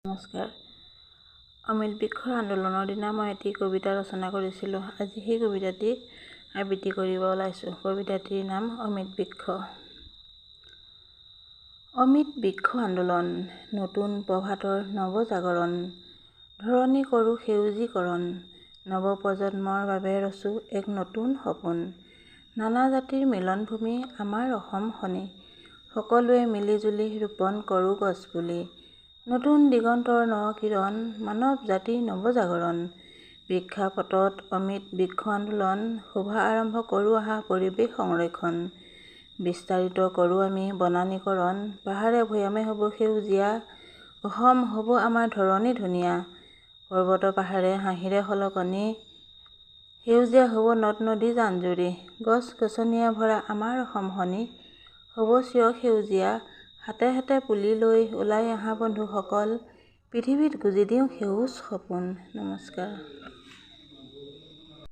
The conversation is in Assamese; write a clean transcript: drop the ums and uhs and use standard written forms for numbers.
নমস্কাৰ। অমিত বৃক্ষৰ আন্দোলনৰ দিনা মই এটি কবিতা ৰচনা কৰিছিলোঁ। আজি সেই কবিতাটি আবৃত্তি কৰিব ওলাইছোঁ। কবিতাটিৰ নাম অমিত বৃক্ষ। অমিত বৃক্ষ আন্দোলন, নতুন প্ৰভাতৰ নৱজাগৰণ, ধৰণী কৰোঁ সেউজীকৰণ, নৱপ্ৰজন্মৰ বাবে ৰচোঁ এক নতুন সপোন। নানা জাতিৰ মিলনভূমি আমাৰ অসমখনি, সকলোৱে মিলিজুলি ৰোপণ কৰোঁ গছপুলি। নতুন দিগন্তৰ ন কিৰণ, মানৱ জাতিৰ নৱজাগৰণ। প্ৰেক্ষাপটত অমিত বৃক্ষ আন্দোলন, শোভা আৰম্ভ কৰোঁ আহা পৰিৱেশ সংৰক্ষণ। বিস্তাৰিত কৰোঁ আমি বনানীকৰণ, পাহাৰে ভৈয়ামে হ'ব সেউজীয়া, অসম হ'ব আমাৰ ধৰণী ধুনীয়া। পৰ্বত পাহাৰে হাঁহিৰে খলকনি, সেউজীয়া হ'ব নদ নদী জান জুৰি। গছ গছনিয়ে ভৰা আমাৰ অসমখনি হ'ব চিৰ সেউজীয়া। হাতে হাতে পুলি লৈ ওলাই আহা বন্ধুসকল, পৃথিৱীত গুজি দিওঁ সেউজ সপোন। নমস্কাৰ।